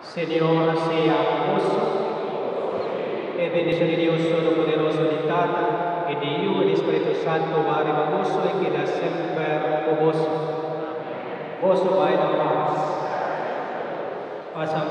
Señor sea ku boso. E bendishon di Dios Todopoderoso, di Tata, i di Yu, i di Spiritu Santu baha riba boso i keda semper ku boso. Boso bai na pas. Pasa.